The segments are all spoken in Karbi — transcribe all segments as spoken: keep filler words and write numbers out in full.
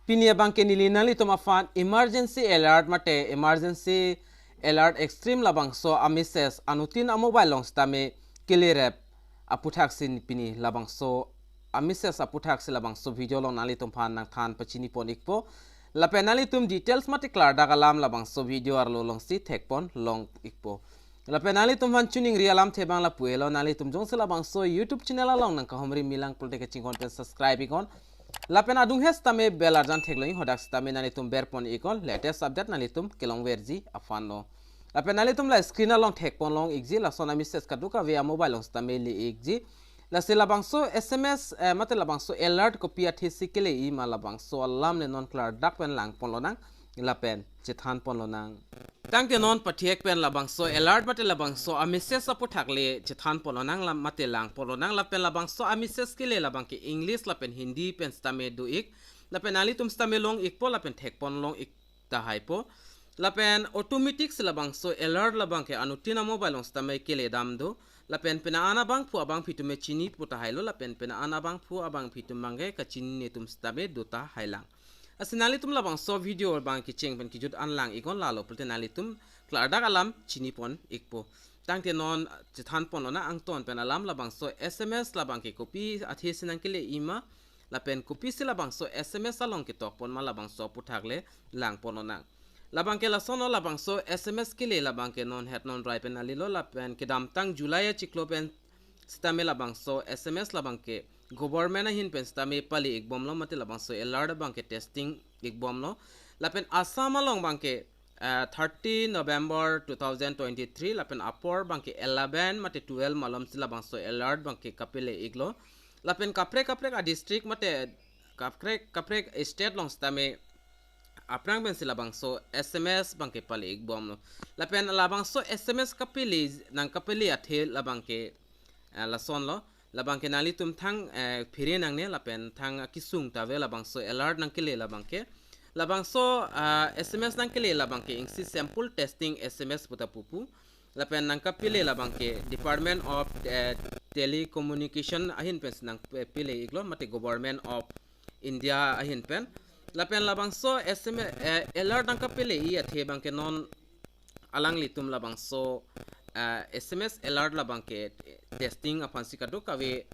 Pini abangke neli nanglitum aphan emergency alert mate emergency alert extreme labangso a-message anuttin a-mobile along sitame kelerep aputhaksi pini labangso a-message aputhaksi labangso video along nanglitum aphan nangthan pachini pon ikpo. Lapen nanglitum details mate klardak alam labangso video arlo alongsi thek pon long ikpo. Lapen nanglitum aphan choningri alamthe abang lapu-elo, nanglitum jongsi labangso YouTube channel along nangkahumri milang pulote kachinghon pen subscribe iknon. Lapen adung he sitame bell arjan theklong, hadak sitame nanglitum ber pon iknon, latest update nanglitum kelongverji aphanlo. Lapen nanglitum la screen along thek pon long ikji, lason a-message kadokave a-mobile along sitame le ikji. Lasi labangso S M S, eh, mate labangso alert kopi athesi kele-i ma labangso alam le non klardak pen lang pon lonang, lapen chethan pon lonang. Tangte non pathek pen labangso alert mate labangso a-message aputhak le chethan pon lonang lam mate lang pon lonang, lapen labangso a-message kele labangke English lapen Hindi pen sitame do ik, lapen nanglitum sitame long ikpo lapen thek pon long ik tahaipo. Lapen automatic si labangso alert labangke anuttin a-mobile along sitame kele dam do. Lapen pina an abangphu abangpi atum me chini pu tahailo, lapen pina an abangphu abangpi atum abangke kachinine atum sitame do tahailang. Lasi nanglitum labangso video abang kecheng pen kejut an lang iknon, lalo pulote nanglitum klardak alam chini pon ikpo. Tangte non chethan pon lonang angton pen alam, labangso S M S labangke kopi athesi nangkele-i ma, lapen kopisi labangso S M S along ketok pon ma labangso aputhak le lang pon lonang. Labangke lasonlo, labangso S M S kele labangke non het non rai pen kalilo, lapen kedamtang July achiklo pen sitame labangso S M S labangke government ahin pen sitame pale ikbomlo mate labangso alert abangke testing ikbomlo. Lapen Assam along abangke, eh, thirty November two thousand twenty-three, lapen apor abangke eleven mate twelve malomsi labangso alert abangke kapele iklo. Lapen kaprek kaprek a-district mate kaprek kaprek state along sitame aphrang pensi labangso S M S abangke pale ikbomlo. Lapen labangso S M S kapele, nangkapele athe labangke, eh, lasonlo. Labangke nanglitum thang, eh, phere nangne lapen thang akesung ta ave labangso alert nangkele labangke. Labangso, ah, S M S nangkele labangke isi sample testing S M S puta pupu. Lapen nangkapele labangke Department of, eh, Telecommunication ahin pensi nangpele iklo mate Government of India ahin pen. Lapen labangso S M S, eh, alert nangkapele-i athe abangke non alanglitum labangso, eh, S M S alert labangke testing aphansi kadokave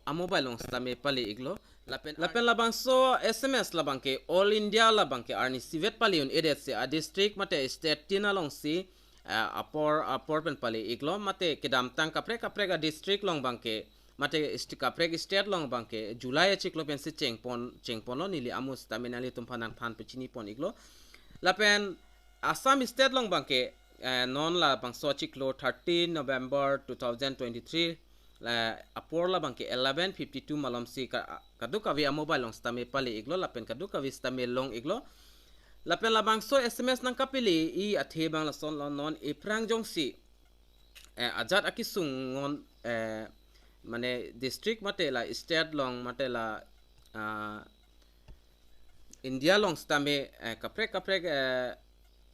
a-mobile along sitame pale iklo. Lapen, lapen labangso S M S labangke All India labangke arnisi vet pale un-edetsi a-district mate state tin alongsi, eh, apor, apor pen pale iklo mate kedamtang kaprek kaprek a-district along abangke mate st-, kaprek state along abangke July achiklo pensi cheng pon, cheng ponlo, neli amu sitame nanglitum aphan nangthan pachini pon iklo. Lapen Assam state along abangke, eh, non labangso achiklo thirty November two thousand twenty-three, la apor labangke eleven fifty-two malomsi ka, kadokave a-mobile along sitame pale iklo lapen kadokave sitame long iklo. Lapen labangso S M S nangkapele-i athe abang lasonlo, non ephrang jongsi, eh, ajat akesung non, eh, mane district mate la state along mate la, ah, India along sitame, eh, kaprek kaprek, eh,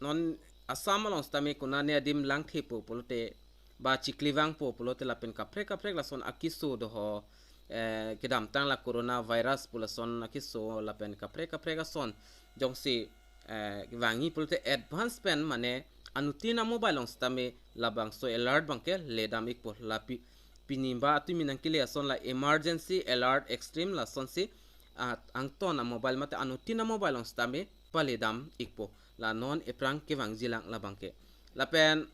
non Assam along sitame konane adim langthepo pulote ba chikli vangpo pulote lapen kaprek kaprek lason akeso doho, eh, kedamtang la coronavirus pu lason akeso lapen kaprek kaprek ason jongsi, eh, vangji pulote advance pen mane anuttin a-mobile along sitame labangso alert abangke ledam ikpo. Lapi pini ba atumi nangkele ason la emergency alert extreme lasonsi, ah, angton a-mobile mate anuttin a-mobile along sitame paledam ikpo. La non ephrang kevangjilang labangke. Lapen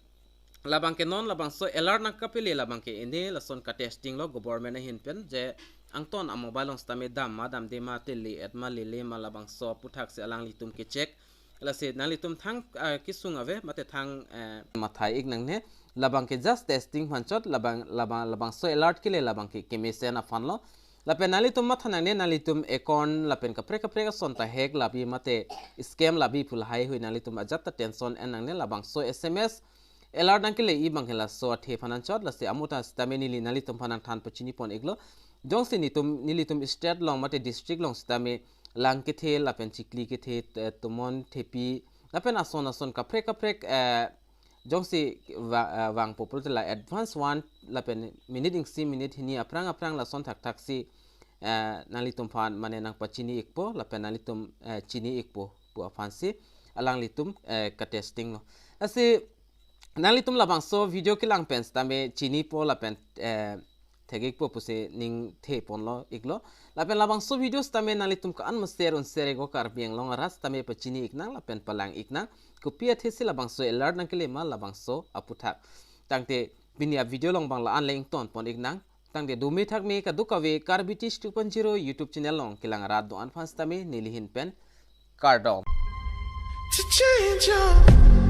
labangke non labangso alert nangkapele labangke ene lason ka-testing lo government ahin pen je angton a-mobile along sitame dam ma damde ma te le-et ma lele ma labangso aputhaksi alanglitum ke-check. Lasi nanglitum thang, ah, kesung ave mate thang, eh, matha ik nangne, labangke just testing aphan chot, labang, labang, labangso alert kele labangke kemesen aphanlo. Lapen nanglitum matha nangne, nanglitum account lapen kaprek kaprek ason ta hack labi mate scam labi pu lahai hui nanglitum ajat ta tension en nangne, labangso S M S alert nangkele-i abangke laso athe aphan anchot, lasi amuta sitame neli nanglitum aphan nangthan pachini pon iklo. Jongsi netum, nelitum state along mate district along sitame lang kethe lapen chikli kethe, eh, tomon thepi lapen ason ason kaprek kaprek, eh, jongsi va-, eh, vangpo pulote la advance one lapen minute isi minute hini aphrang aphrang lason thakthaksi eh, nanglitum aphan mane nangpachini ikpo lapen nanglitum, eh, chini ikpo pu aphansi alanglitum, eh, katesting lo. Lasi nanglitum labangso video kelang pen sitame chinipo lapen, eh, thek ikpo pusi ning the ponlo iklo. Lapen labangso video sitame nanglitum ka-an ma share un share iknon, Karbi Anglong arat sitame pachini iknang lapen palang iknang. Kopi athesi labangso alert nangkele ma labangso aputhak. Tangte pini a video along abang la-an le ington pon iknang. Tangte dome thakme kadokave Karbi Tish two point zero YouTube channel along kelang arat do-an aphan sitame neli ahin pen kardom. To change up.